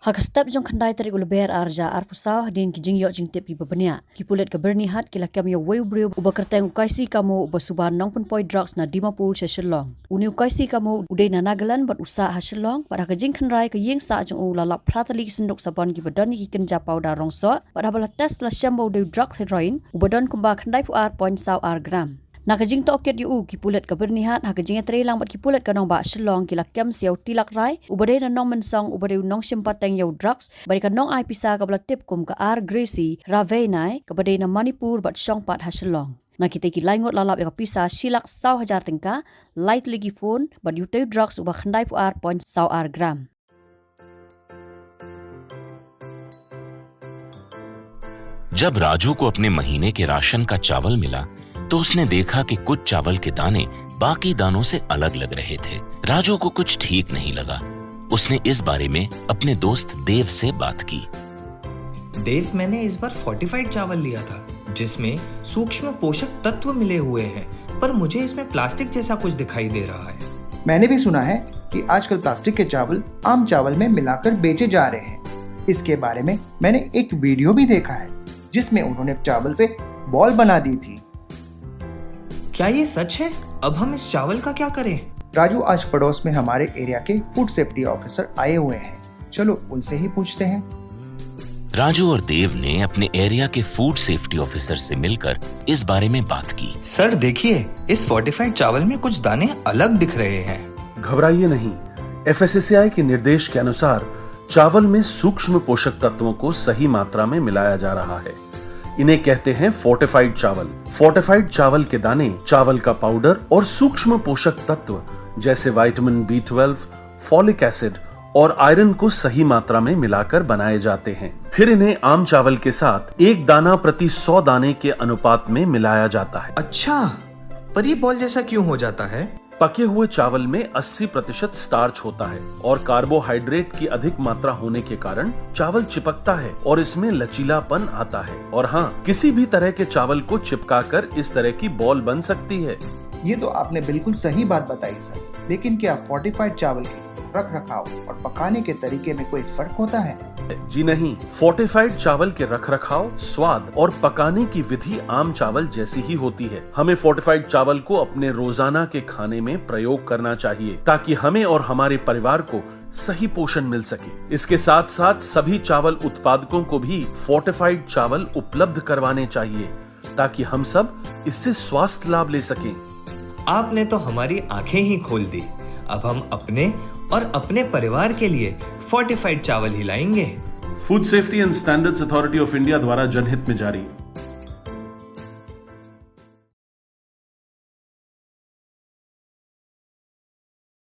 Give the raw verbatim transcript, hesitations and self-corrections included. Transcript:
Ha ka step jong khyndai tarik u Lber ar hajar arphew saw, hadien ki jingïoh jingtip kiba bniah, ki pulit ka Byrnihat ki la kem ïa uwei u briew uba kyrteng u Kaisi Kamo, uba suba nongpynpoi drugs na Dimapur sha Shillong. Une u Kaisi Kamo u dei na Nagaland bad u sah ha Shillong, bad ha ka jingkynrai ka ïing sah jong u la lap phra tylli ki synduk sabon kiba don ïa ki kynja powder rong soh, bad haba la test la shem ba u dei u drugs heroin uba don kumba khyndaiphew ar point saw ar gram. Na ka jingtohkit ïa u, ki pulit ka Byrnihat ha ka jingïatreilang bad ki pulit ka nongbah Shillong ki la kem sa ïa u Tilak Rai, uba dei na Nongmynsong, uba dei u nongshim pateng ïa u drugs, bad ïa ka nongai pisa kaba la tip kum ka R Gracie Raveinai, kaba dei na Manipur bad shong pat ha Shillong. Na kitei ki lai ngut la lap ïa ka pisa shi lak saw hajar tyngka, lai tylli ki phone, bad ïa utei u drugs uba khyndaiphew ar point saw ar gram. जब राजू को अपने महीने के राशन का चावल मिला, तो उसने देखा कि कुछ चावल के दाने बाकी दानों से अलग लग रहे थे। राजू को कुछ ठीक नहीं लगा। उसने इस बारे में अपने दोस्त देव से बात की। देव, मैंने इस बार फोर्टिफाइड चावल लिया था, जिसमें सूक्ष्म पोषक तत्व मिले हुए हैं, पर मुझे इसमें प्लास्टिक जैसा कुछ दिखाई दे रहा है। मैंने भी सुना है कि आजकल प्लास्टिक के चावल आम चावल में मिलाकर बेचे जा रहे हैं। इसके बारे में मैंने एक वीडियो भी देखा है, जिसमें उन्होंने चावल से बॉल बना दी थी। क्या ये सच है? अब हम इस चावल का क्या करें? राजू, आज पड़ोस में हमारे एरिया के फूड सेफ्टी ऑफिसर आए हुए हैं, चलो उनसे ही पूछते हैं। राजू और देव ने अपने एरिया के फूड सेफ्टी ऑफिसर से मिलकर इस बारे में बात की। सर, देखिए, इस फोर्टिफाइड चावल में कुछ दाने अलग दिख रहे हैं। घबराइए नहीं, एफएसएसएआई के निर्देश के अनुसार चावल में सूक्ष्म पोषक तत्वों को सही मात्रा में मिलाया जा रहा है। इन्हें कहते हैं फोर्टिफाइड चावल। फोर्टिफाइड चावल के दाने, चावल का पाउडर और सूक्ष्म पोषक तत्व जैसे vitamin B twelve, folic acid और आयरन को सही मात्रा में मिलाकर बनाए जाते हैं। फिर इन्हें आम चावल के साथ एक दाना प्रति सौ दाने के अनुपात में मिलाया जाता है। अच्छा, पर ये बॉल जैसा क्यों हो जाता है? पके हुए चावल में अस्सी प्रतिशत स्टार्च होता है और कार्बोहाइड्रेट की अधिक मात्रा होने के कारण चावल चिपकता है और इसमें लचीलापन आता है। और हाँ, किसी भी तरह के चावल को चिपकाकर इस तरह की बॉल बन सकती है। ये तो आपने बिल्कुल सही बात बताई सर, लेकिन क्या फोर्टिफाइड चावल के रख रखाव और पकाने के तरीके में कोई फर्क होता है? जी नहीं, फोर्टिफाइड चावल के रखरखाव, स्वाद और पकाने की विधि आम चावल जैसी ही होती है। हमें फोर्टिफाइड चावल को अपने रोजाना के खाने में प्रयोग करना चाहिए, ताकि हमें और हमारे परिवार को सही पोषण मिल सके। इसके साथ साथ सभी चावल उत्पादकों को भी फोर्टिफाइड चावल उपलब्ध करवाने चाहिए, ताकि हम सब इससे स्वास्थ्य लाभ ले सकें। आपने तो हमारी आंखें ही खोल दी। अब हम अपने और अपने परिवार के लिए फोर्टिफाइड चावल ही लाएंगे। Food Safety and Standards Authority of India द्वारा जनहित में जारी।